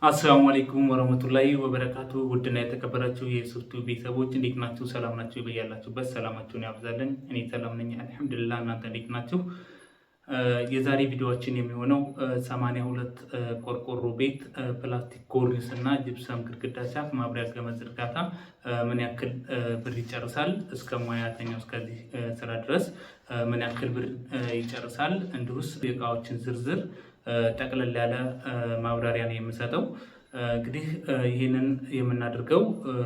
አሰላሙ አለይኩም ወረህመቱላሂ ወበረካቱ። ውድና የተከበራችሁ የሱፍቱ ቤተሰቦች እንዴት ናችሁ? ሰላም ናችሁ? በያላችሁበት ሰላማችሁን ያብዛልን። እኔ ሰላም ነኝ አልሐምዱሊላህ። እናንተ እንዴት ናችሁ? የዛሬ ቪዲዮችን የሚሆነው 82 ቆርቆሮ ቤት ፕላስቲክ ኮርኒስ እና ጅብሰም ግድግዳ ቻክ ማብሪያ ገመድ ዝርጋታ ምን ያክል ብር ይጨርሳል፣ እስከ ሙያተኛው እስከዚህ ስራ ድረስ ምን ያክል ብር ይጨርሳል፣ እንዲሁስ የእቃዎችን ዝርዝር ጠቅለል ያለ ማብራሪያ ነው የምሰጠው። እንግዲህ ይህንን የምናደርገው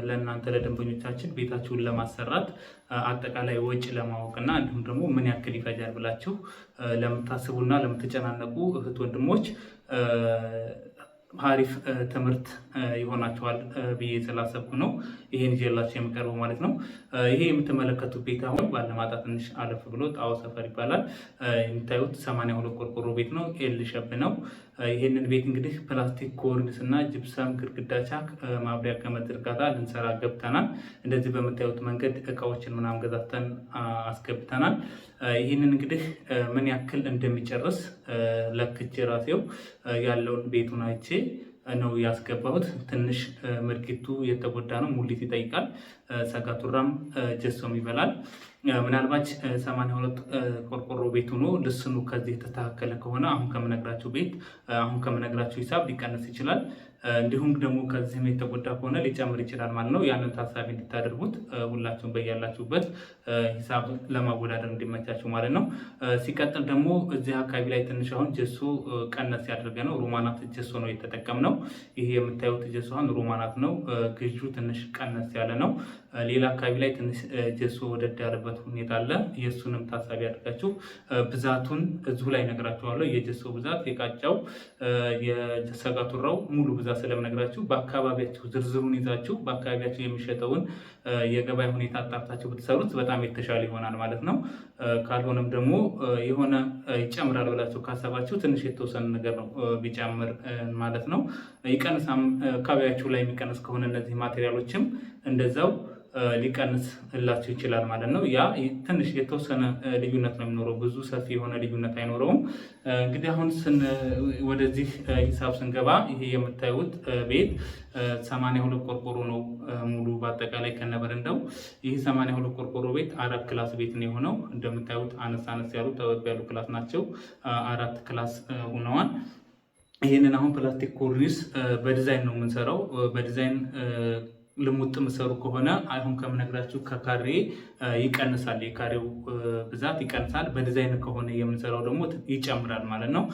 ለእናንተ ለደንበኞቻችን ቤታችሁን ለማሰራት አጠቃላይ ወጪ ለማወቅ እና እንዲሁም ደግሞ ምን ያክል ይፈጃል ብላችሁ ለምታስቡና ለምትጨናነቁ እህት ወንድሞች አሪፍ ትምህርት ይሆናቸዋል ብዬ ስላሰብኩ ነው ይሄን ይዤላችሁ የምቀርበው ማለት ነው። ይሄ የምትመለከቱት ቤት አሁን ባለማጣ ትንሽ አለፍ ብሎ ጣዖ ሰፈር ይባላል። የምታዩት 82 ቆርቆሮ ቤት ነው። L shape ነው። ይሄንን ቤት እንግዲህ ፕላስቲክ ኮርኒስ እና ጅብሰም ግድግዳ ቻክ ማብሪያ ገመድ ዝርጋታ ልንሰራ ገብተናል። እንደዚህ በምታዩት መንገድ እቃዎችን ምናምን ገዛተን አስገብተናል። ይህንን እንግዲህ ምን ያክል እንደሚጨርስ ለክቼ ራሴው ያለውን ቤቱን አይቼ ነው ያስገባሁት። ትንሽ ምርጊቱ የተጎዳ ነው፣ ሙሊት ይጠይቃል። ሰጋቱራም ጀሶም ይበላል። ምናልባት 82 ቆርቆሮ ቤት ሆኖ ልስኑ ከዚህ የተስተካከለ ከሆነ አሁን ከምነግራችሁ ቤት አሁን ከምነግራችሁ ሂሳብ ሊቀንስ ይችላል። እንዲሁም ደግሞ ከዚህም የተጎዳ ከሆነ ሊጨምር ይችላል ማለት ነው። ያንን ታሳቢ እንድታደርጉት ሁላችሁም በያላችሁበት ሂሳብ ለማወዳደር እንዲመቻችሁ ማለት ነው። ሲቀጥል ደግሞ እዚህ አካባቢ ላይ ትንሽ አሁን ጀሶ ቀነስ ያደርገ ነው። ሮማናት ጀሶ ነው የተጠቀምነው። ይሄ የምታዩት ጀሶ አሁን ሮማናት ነው። ግጁ ትንሽ ቀነስ ያለ ነው። ሌላ አካባቢ ላይ ትንሽ ጀሶ ወደድ ያለበት ሁኔታ አለ። የእሱንም ታሳቢ አድርጋችሁ ብዛቱን እዚሁ ላይ ነግራችኋለሁ። የጀሶ ብዛት፣ የቃጫው፣ የሰጋቱራው ሙሉ ብዛት ስለምነግራችሁ በአካባቢያችሁ ዝርዝሩን ይዛችሁ በአካባቢያችሁ የሚሸጠውን የገበያ ሁኔታ አጣርታችሁ ብትሰሩት በጣም የተሻለ ይሆናል ማለት ነው። ካልሆነም ደግሞ የሆነ ይጨምራል ብላችሁ ካሰባችሁ ትንሽ የተወሰነ ነገር ነው ቢጨምር ማለት ነው። ይቀንሳም አካባቢያችሁ ላይ የሚቀንስ ከሆነ እነዚህ ማቴሪያሎችም እንደዛው ሊቀንስላችሁ ይችላል ማለት ነው። ያ ትንሽ የተወሰነ ልዩነት ነው የሚኖረው፣ ብዙ ሰፊ የሆነ ልዩነት አይኖረውም። እንግዲህ አሁን ወደዚህ ሂሳብ ስንገባ ይሄ የምታዩት ቤት 82 ቆርቆሮ ነው ሙሉ በአጠቃላይ ከነበረንዳው። ይህ 82 ቆርቆሮ ቤት አራት class ቤት ነው የሆነው። እንደምታዩት አነስ አነስ ያሉ ጠበብ ያሉ class ናቸው። አራት class ሆነዋል። ይህንን አሁን ፕላስቲክ ኮርኒስ በዲዛይን ነው የምንሰራው። በዲዛይን ልሙጥ ምሰሩ ከሆነ አሁን ከምነግራችሁ ከካሬ ይቀንሳል፣ የካሬው ብዛት ይቀንሳል። በዲዛይን ከሆነ የምንሰራው ደግሞ ይጨምራል ማለት ነው።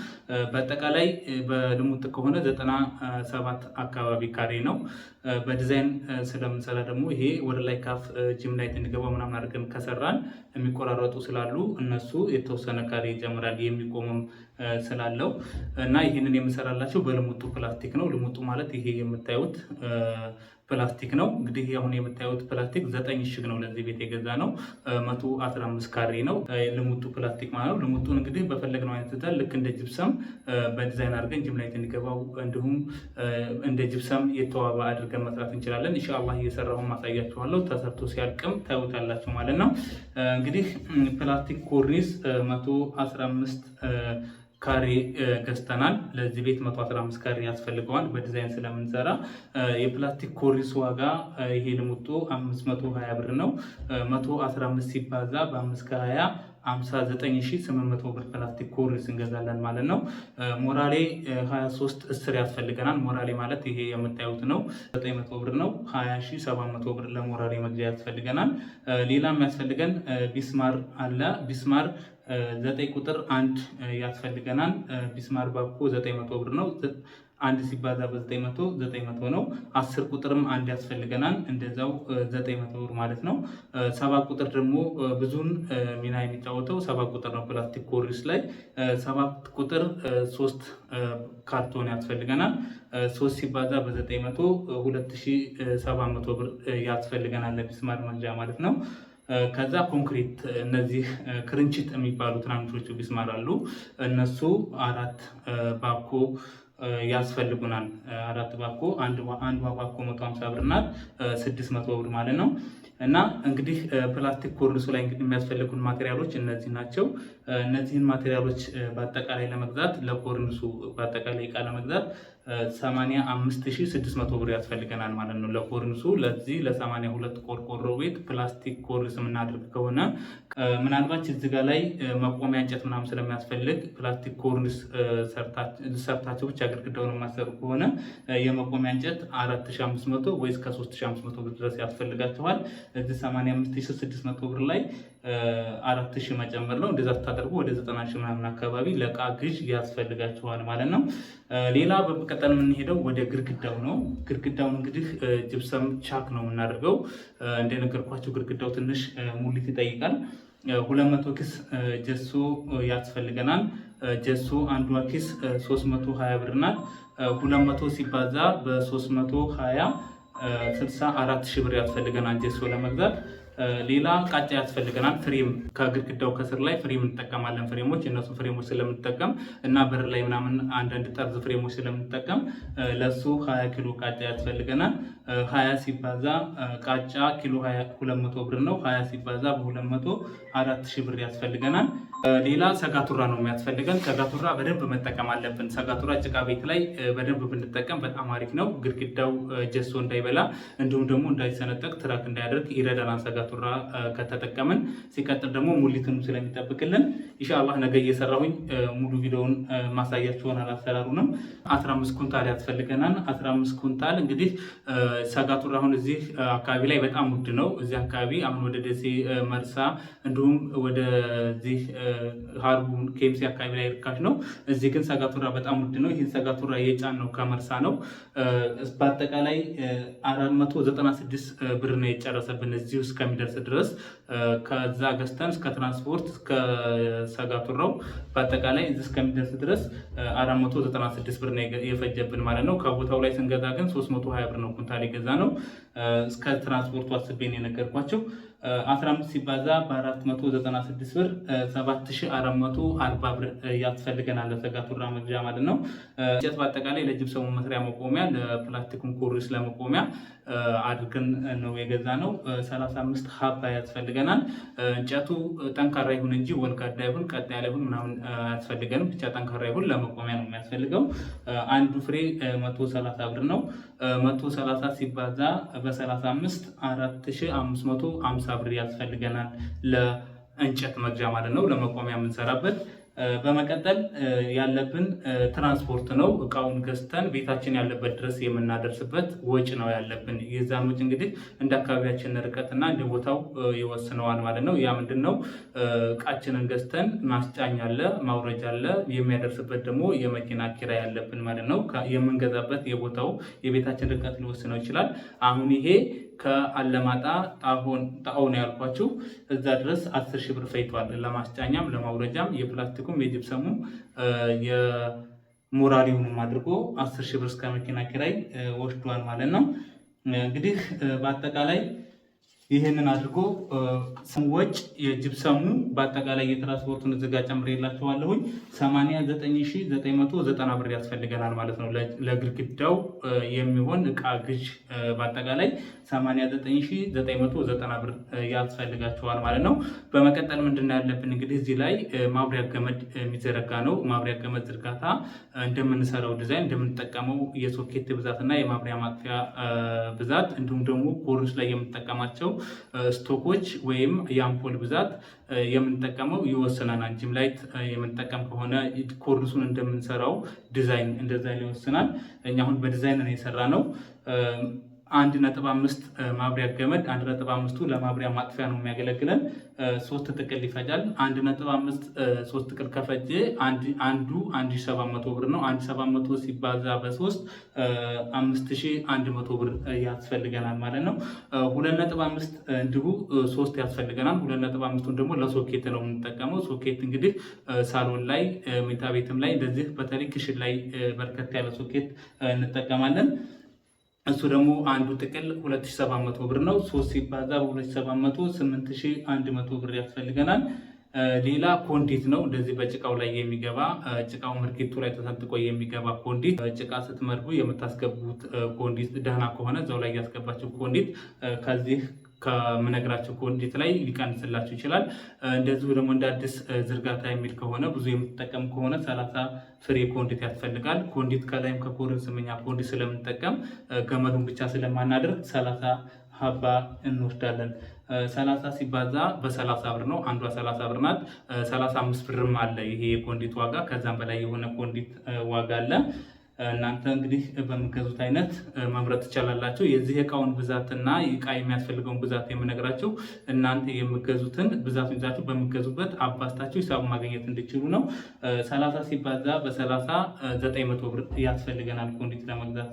በአጠቃላይ በልሙጥ ከሆነ 97 አካባቢ ካሬ ነው። በዲዛይን ስለምንሰራ ደግሞ ይሄ ወደ ላይ ካፍ ጅም ላይ እንዲገባ ምናምን አድርገን ከሰራን የሚቆራረጡ ስላሉ እነሱ የተወሰነ ካሬ ይጨምራል የሚቆምም ስላለው እና ይህንን የምሰራላቸው በልሙጡ ፕላስቲክ ነው። ልሙጡ ማለት ይሄ የምታዩት ፕላስቲክ ነው። እንግዲህ አሁን የምታዩት ፕላስቲክ 9 እሽግ ነው ለዚህ ቤት የገዛ ነው። 115 ካሬ ነው ልሙጡ ፕላስቲክ ማለት ነው። ልሙጡን እንግዲህ በፈለግነው አይነት ትተን ልክ እንደ ጅብሰም በዲዛይን አድርገን ጅም ላይ እንዲገባው እንዲሁም እንደ ጅብሰም የተዋበ አድርገን መስራት እንችላለን። ኢንሻአላህ እየሰራሁን ማሳያችኋለሁ። ተሰርቶ ሲያልቅም ታዩታላችሁ ማለት ነው። እንግዲህ ፕላስቲክ ኮርኒስ 115 ካሬ ገዝተናል። ለዚህ ቤት 115 ካሬ ያስፈልገዋል። በዲዛይን ስለምንሰራ የፕላስቲክ ኮርኒስ ዋጋ ይሄ ልሙጡ 520 ብር ነው። 115 ሲባዛ በ5 ከ20 59800 ብር ፕላስቲክ ኮርኒስ እንገዛለን ማለት ነው። ሞራሌ 23 እስር ያስፈልገናል። ሞራሌ ማለት ይሄ የምታዩት ነው። 900 ብር ነው። 20700 ብር ለሞራሌ መግዣ ያስፈልገናል። ሌላ የሚያስፈልገን ቢስማር አለ። ቢስማር 9 ቁጥር 1 ያስፈልገናል። ቢስማር ባኮ 900 ብር ነው። አንድ ሲባዛ በ900 900 ነው። 10 ቁጥርም አንድ ያስፈልገናል እንደዛው 900 ብር ማለት ነው። 7 ቁጥር ደግሞ ብዙን ሚና የሚጫወተው 7 ቁጥር ነው። ፕላስቲክ ኮርኒስ ላይ 7 ቁጥር 3 ካርቶን ያስፈልገናል። 3 ሲባዛ በ900 2700 ብር ያስፈልገናል ለቢስማር መግዣ ማለት ነው። ከዛ ኮንክሪት እነዚህ ክርንችት የሚባሉ ትናንሾቹ ቢስማር አሉ። እነሱ 4 ባኮ ያስፈልጉናል። 4 ባኮ አንዷ ባኮ 150 ብር ናት፣ 600 ብር ማለት ነው። እና እንግዲህ ፕላስቲክ ኮርኒሱ ላይ እንግዲህ የሚያስፈልጉን material ኦች እነዚህ ናቸው። እነዚህን material ኦች በአጠቃላይ ለመግዛት፣ ለኮርኒሱ በአጠቃላይ እቃ ለመግዛት 85,600 ብር ያስፈልገናል ማለት ነው። ለኮርኒሱ፣ ለዚህ ለ82 ቆርቆሮ ቤት ፕላስቲክ ኮርኒስ የምናደርግ ከሆነ፣ ምናልባት እዚህ ጋር ላይ መቆሚያ እንጨት ምናምን ስለሚያስፈልግ፣ ፕላስቲክ ኮርኒስ ሰርታችሁ ብቻ ግድግዳውን የማሰሩ ከሆነ የመቆሚያ እንጨት 4500 ወይ እስከ 3500 ብር ድረስ ያስፈልጋችኋል። እዚህ 85,600 ብር ላይ 4000 መጨመር ነው። እንደዛ ስታደርጉ ወደ 90,000 ምናምን አካባቢ ለእቃ ግዥ ያስፈልጋችኋል ማለት ነው። ሌላ በመቀጠል የምንሄደው ወደ ግድግዳው ነው። ግድግዳውን እንግዲህ ጅብሰም ቻክ ነው የምናደርገው። እንደነገርኳችሁ ግድግዳው ትንሽ ሙሊት ይጠይቃል። 200 ኪስ ጀሶ ያስፈልገናል። ጀሶ አንዷ ኪስ 320 ብር ናት። 200 ሲባዛ በ320 64,000 ብር ያስፈልገናል ጀሶ ለመግዛት። ሌላ ቃጫ ያስፈልገናል። Frame ከግድግዳው ከስር ላይ frame እንጠቀማለን። Frame ኦች፣ እነሱ frame ኦች ስለምንጠቀም እና በር ላይ ምናምን አንዳንድ ጠርዝ frame ኦች ስለምንጠቀም ለሱ 20 ኪሎ ቃጫ ያስፈልገናል። 20 ሲባዛ፣ ቃጫ ኪሎ 200 ብር ነው። 20 ሲባዛ በ200 4000 ብር ያስፈልገናል። ሌላ ሰጋቱራ ነው የሚያስፈልገን። ሰጋቱራ በደንብ መጠቀም አለብን። ሰጋቱራ ጭቃ ቤት ላይ በደንብ ብንጠቀም በጣም አሪፍ ነው። ግድግዳው ጀሶ እንዳይበላ እንዲሁም ደግሞ እንዳይሰነጠቅ፣ crack እንዳያደርግ ይረዳናል ሰጋቱራ ከተጠቀምን። ሲቀጥል ደግሞ ሙሊትንም ስለሚጠብቅልን ኢንሻአላህ ነገ እየሰራሁኝ ሙሉ ቪዲዮውን ማሳያችሁ ይሆናል። አሰራሩንም 15 ኩንታል ያስፈልገናል። 15 ኩንታል እንግዲህ ሰጋቱራ አሁን እዚህ አካባቢ ላይ በጣም ውድ ነው። እዚህ አካባቢ አሁን ወደ ደሴ፣ መርሳ እንዲሁም ወደዚህ ሀርቡ ኬምሲ አካባቢ ላይ ርካሽ ነው። እዚህ ግን ሰጋቱራ በጣም ውድ ነው። ይህን ሰጋቱራ የጫንነው ከመርሳ ነው። በአጠቃላይ 496 ብር ነው የጨረሰብን እዚሁ እስከሚደርስ ድረስ። ከዛ ገዝተን እስከ ትራንስፖርት እስከ ሰጋቱራው በአጠቃላይ እዚህ እስከሚደርስ ድረስ 496 ብር ነው የፈጀብን ማለት ነው። ከቦታው ላይ ስንገዛ ግን 320 ብር ነው ኩንታል የገዛነው። እስከ ትራንስፖርቱ አስቤን የነገርኳችሁ 15 ሲባዛ በ496 ብር 7440 ብር ያስፈልገናል ለሰጋቱራ መግዣ ማለት ነው። እንጨት በአጠቃላይ ለጅብሰሙ መስሪያ መቆሚያ፣ ለፕላስቲኩን ኮርኒስ ለመቆሚያ አድርገን ነው የገዛነው። 35 ሀባ ያስፈልገናል። እንጨቱ ጠንካራ ይሁን እንጂ ወልጋዳ ይሁን ቀጥ ያለ ይሁን ምናምን አያስፈልገንም። ብቻ ጠንካራ ይሁን፣ ለመቆሚያ ነው የሚያስፈልገው። አንዱ ፍሬ 130 ብር ነው። 130 ሲባዛ በ35 4550 ብር ያስፈልገናል ለእንጨት መግዣ ማለት ነው፣ ለመቆሚያ የምንሰራበት። በመቀጠል ያለብን ትራንስፖርት ነው። እቃውን ገዝተን ቤታችን ያለበት ድረስ የምናደርስበት ወጪ ነው ያለብን። የዛን ወጪ እንግዲህ እንደ አካባቢያችን ርቀትና እንደ ቦታው ይወስነዋል ማለት ነው። ያ ምንድን ነው? እቃችንን ገዝተን ማስጫኛ አለ፣ ማውረጃ አለ፣ የሚያደርስበት ደግሞ የመኪና ኪራይ ያለብን ማለት ነው። የምንገዛበት የቦታው የቤታችን ርቀት ሊወስነው ይችላል። አሁን ይሄ ከአለማጣ ጣሆ ነው ያልኳችሁ፣ እዛ ድረስ 10,000 ብር ፈጅቷል። ለማስጫኛም ለማውረጃም የፕላስቲኩም የጅብሰሙም የሞራሊውንም አድርጎ 10,000 ብር እስከ መኪና ኪራይ ወስዷል ማለት ነው። እንግዲህ በአጠቃላይ ይህንን አድርጎ ወጭ የጅብሰሙ በአጠቃላይ የትራንስፖርቱን እዚህ ጋር ጨምሬላችኋለሁኝ 89,990 ብር ያስፈልገናል ማለት ነው። ለግድግዳው የሚሆን እቃ ግዥ በአጠቃላይ 89,990 ብር ያስፈልጋችኋል ማለት ነው። በመቀጠል ምንድን ነው ያለብን? እንግዲህ እዚህ ላይ ማብሪያ ገመድ የሚዘረጋ ነው። ማብሪያ ገመድ ዝርጋታ እንደምንሰራው ዲዛይን፣ እንደምንጠቀመው የሶኬት ብዛት እና የማብሪያ ማጥፊያ ብዛት እንዲሁም ደግሞ ኮርኒስ ላይ የምንጠቀማቸው ስቶኮች ወይም የአምፖል ብዛት የምንጠቀመው ይወስናል። Dim light የምንጠቀም ከሆነ ኮርኒሱን እንደምንሰራው ዲዛይን እንደዛ ይወስናል። እኛ አሁን በዲዛይን ነው የሰራነው። 1.5 ማብሪያ ገመድ፣ 1.5ቱ ለማብሪያ ማጥፊያ ነው የሚያገለግለን። ሶስት ጥቅል ይፈጃል። 1.5 ሶስት ጥቅል ከፈጀ አንዱ 1700 ብር ነው። 1700 ሲባዛ በሶስት 5100 ብር ያስፈልገናል ማለት ነው። 2.5 እንዲሁ ሶስት ያስፈልገናል። 2.5ቱን ደግሞ ለሶኬት ነው የምንጠቀመው። ሶኬት እንግዲህ ሳሎን ላይ፣ መኝታ ቤትም ላይ እንደዚህ በተለይ kitchen ላይ በርከት ያለ ሶኬት እንጠቀማለን። እሱ ደግሞ አንዱ ጥቅል 2700 ብር ነው። 3 ሲባዛ በ2700 8100 ብር ያስፈልገናል። ሌላ conduit ነው። እንደዚህ በጭቃው ላይ የሚገባ፣ ጭቃው ምርኪቱ ላይ ተሰንጥቆ የሚገባ conduit፣ ጭቃ ስትመርጉ የምታስገቡት conduit፣ ደህና ከሆነ እዛው ላይ ያስገባችው conduit ከዚህ ከምነግራቸው conduit ላይ ሊቀንስላችሁ ይችላል። እንደዚሁ ደግሞ እንደ አዲስ ዝርጋታ የሚል ከሆነ፣ ብዙ የምትጠቀም ከሆነ 30 ፍሬ conduit ያስፈልጋል። Conduit ከላይም ከኮርኒስም እኛ conduit ስለምንጠቀም ገመዱን ብቻ ስለማናደርግ 30 ሀባ እንወስዳለን። 30 ሲባዛ በ30 ብር ነው። አንዷ 30 ብር ናት። 35 ብርም አለ ይሄ የ conduit ዋጋ። ከዛም በላይ የሆነ conduit ዋጋ አለ። እናንተ እንግዲህ በምገዙት አይነት መምረጥ ትችላላችሁ። የዚህ እቃውን ብዛትና እቃ የሚያስፈልገውን ብዛት የምነግራችሁ እናንተ የምገዙትን ብዛቱን ይዛችሁ በምገዙበት አባዝታችሁ ሂሳቡ ማግኘት እንድችሉ ነው። 30 ሲባዛ በ30 900 ብር ያስፈልገናል conduit ለመግዛት።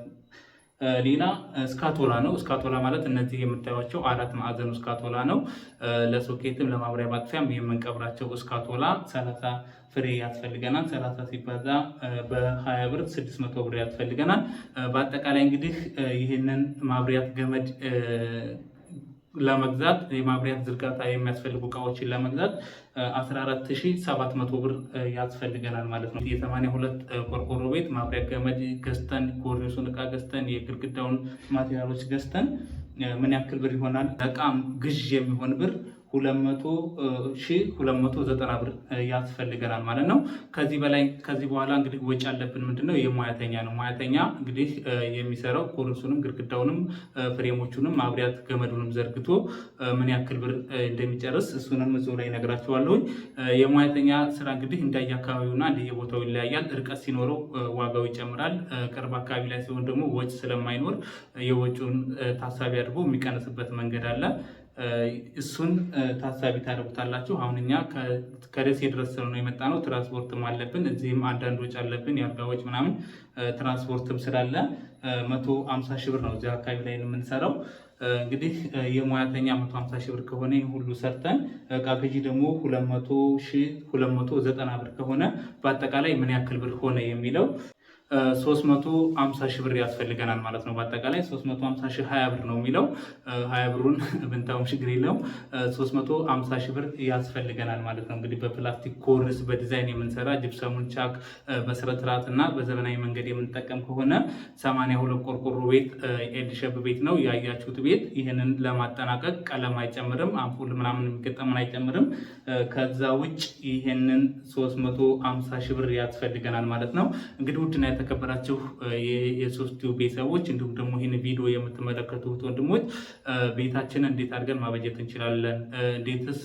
ሌላ እስካቶላ ነው። እስካቶላ ማለት እነዚህ የምታዩቸው አራት ማዕዘኑ እስካቶላ ነው። ለሶኬትም ለማብሪያ ማጥፊያም የምንቀብራቸው እስካቶላ 30 ፍሬ ያስፈልገናል። 30 ሲባዛ በ20 ብር 600 ብር ያስፈልገናል። በአጠቃላይ እንግዲህ ይህንን ማብሪያት ገመድ ለመግዛት፣ የማብሪያት ዝርጋታ የሚያስፈልጉ እቃዎችን ለመግዛት 14,700 ብር ያስፈልገናል ማለት ነው። የ82 ቆርቆሮ ቤት ማብሪያ ገመድ ገዝተን፣ ኮርኒሱን እቃ ገዝተን፣ የግድግዳውን material ኦች ገዝተን ምን ያክል ብር ይሆናል? እቃም ግዥ የሚሆን ብር 200,290 ብር ያስፈልገናል ማለት ነው። ከዚህ በላይ ከዚህ በኋላ እንግዲህ ወጪ ያለብን ምንድነው? የሙያተኛ ነው። ሙያተኛ እንግዲህ የሚሰራው ኮርኒሱንም ግድግዳውንም frame ኦቹንም ማብሪያት ገመዱንም ዘርግቶ ምን ያክል ብር እንደሚጨርስ እሱንም እዚሁ ላይ እነግራችኋለሁኝ። የሙያተኛ ስራ እንግዲህ እንደየ አካባቢውና እንደየቦታው ይለያያል። እርቀት ሲኖረው ዋጋው ይጨምራል። ቅርብ አካባቢ ላይ ሲሆን ደግሞ ወጪ ስለማይኖር የወጪውን ታሳቢ አድርጎ የሚቀንስበት መንገድ አለ። እሱን ታሳቢ ታደርጉታላችሁ። አሁን እኛ ከደሴ ድረስ ነው የመጣነው። ትራንስፖርትም አለብን፣ እዚህም አንዳንድ ወጪ አለብን፣ የአልጋ ወጪ ምናምን ትራንስፖርትም ስላለ 150 ሺህ ብር ነው እዚህ አካባቢ ላይ የምንሰራው። እንግዲህ የሙያተኛ 150 ሺህ ብር ከሆነ ይህ ሁሉ ሰርተን እቃ ግዢ ደግሞ 200,290 ብር ከሆነ በአጠቃላይ ምን ያክል ብር ሆነ የሚለው 350 ሺህ ብር ያስፈልገናል ማለት ነው። በአጠቃላይ 350 ሺህ 20 ብር ነው የሚለው፣ 20 ብሩን ብንተውም ችግር የለውም። 350 ሺህ ብር ያስፈልገናል ማለት ነው። እንግዲህ በፕላስቲክ ኮርኒስ በዲዛይን የምንሰራ፣ ጅብሰሙን ቻክ በስነ ስርዓት እና በዘመናዊ መንገድ የምንጠቀም ከሆነ 82 ቆርቆሮ ቤት L shape ቤት ነው ያያችሁት ቤት። ይህንን ለማጠናቀቅ ቀለም አይጨምርም፣ አምፖል ምናምን የሚገጠምን አይጨምርም። ከዛ ውጭ ይህንን 350 ሺህ ብር ያስፈልገናል ማለት ነው። እንግዲህ ውድና የተከበራችሁ የሶስቱ ቤተሰቦች እንዲሁም ደግሞ ይህን ቪዲዮ የምትመለከቱት ወንድሞች፣ ቤታችንን እንዴት አድርገን ማበጀት እንችላለን፣ እንዴትስ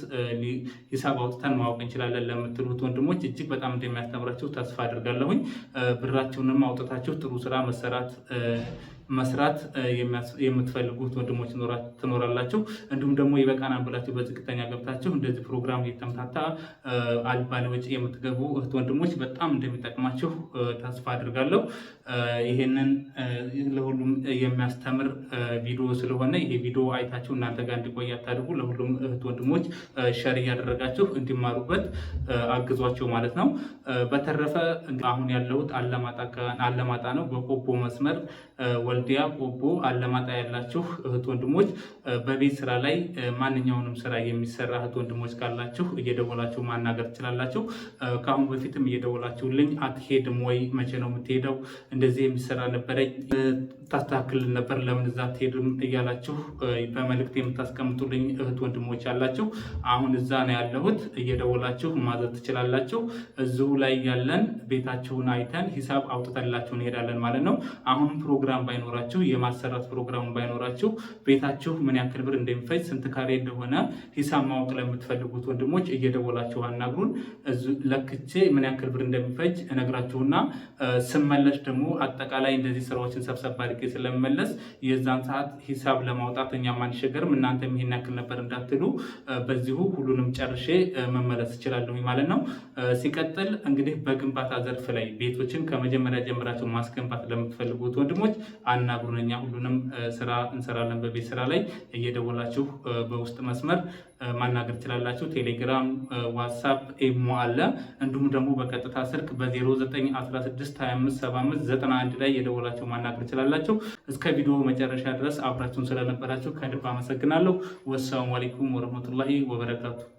ሂሳብ አውጥተን ማወቅ እንችላለን ለምትሉት ወንድሞች እጅግ በጣም እንደሚያስተምራችሁ ተስፋ አድርጋለሁኝ። ብራችሁንም አውጥታችሁ ጥሩ ስራ መሰራት መስራት የምትፈልጉት ወንድሞች ትኖራላችሁ። እንዲሁም ደግሞ ይበቃናል ብላችሁ በዝቅተኛ ገብታችሁ እንደዚህ ፕሮግራም እየተምታታ አልባሌ ወጪ የምትገቡ እህት ወንድሞች በጣም እንደሚጠቅማችሁ ተስፋ አድርጋለሁ። ይሄንን ለሁሉም የሚያስተምር ቪዲዮ ስለሆነ ይሄ ቪዲዮ አይታችሁ እናንተ ጋር እንዲቆይ አታድርጉ። ለሁሉም እህት ወንድሞች share እያደረጋችሁ እንዲማሩበት አግዟቸው ማለት ነው። በተረፈ አሁን ያለሁት አላማጣ ነው። በቆቦ መስመር ወልዲያ፣ ቆቦ፣ አላማጣ ያላችሁ እህት ወንድሞች፣ በቤት ስራ ላይ ማንኛውንም ስራ የሚሰራ እህት ወንድሞች ካላችሁ እየደወላችሁ ማናገር ትችላላችሁ። ከአሁን በፊትም እየደወላችሁልኝ አትሄድም ወይ፣ መቼ ነው የምትሄደው? እንደዚህ የሚሰራ ነበረኝ ታስተካክልን ነበር፣ ለምን እዛ አትሄድም እያላችሁ በመልእክት የምታስቀምጡልኝ እህት ወንድሞች ያላችሁ፣ አሁን እዛ ነው ያለሁት። እየደወላችሁ ማዘዝ ትችላላችሁ። እዚሁ ላይ ያለን ቤታችሁን አይተን ሂሳብ አውጥተንላችሁ እንሄዳለን ማለት ነው። አሁንም ፕሮግራም ባይኖራችሁ፣ የማሰራት ፕሮግራም ባይኖራችሁ፣ ቤታችሁ ምን ያክል ብር እንደሚፈጅ፣ ስንት ካሬ እንደሆነ ሂሳብ ማወቅ ለምትፈልጉት ወንድሞች እየደወላችሁ አናግሩን። ለክቼ ምን ያክል ብር እንደሚፈጅ እነግራችሁና ስመለስ ደግሞ አጠቃላይ እንደዚህ ስራዎችን ሰብሰብ አድርጌ ስለመለስ የዛን ሰዓት ሂሳብ ለማውጣት እኛም አንቸገርም፣ እናንተም ይሄን ያክል ነበር እንዳትሉ በዚሁ ሁሉንም ጨርሼ መመለስ እችላለሁ ማለት ነው። ሲቀጥል እንግዲህ በግንባታ ዘርፍ ላይ ቤቶችን ከመጀመሪያ ጀምራችሁ ማስገንባት ለምትፈልጉት ወንድሞች አናግሩን። እኛ ሁሉንም ስራ እንሰራለን። በቤት ስራ ላይ እየደወላችሁ በውስጥ መስመር ማናገር ትችላላችሁ። ቴሌግራም፣ ዋትሳፕ፣ ኢሞ አለ። እንዲሁም ደግሞ በቀጥታ ስልክ በ0916257591 ላይ እየደወላችሁ ማናገር ትችላላችሁ። እስከ ቪዲዮ መጨረሻ ድረስ አብራችሁን ስለነበራችሁ ከልብ አመሰግናለሁ። والسلام عليكم ورحمة الله وبركاته።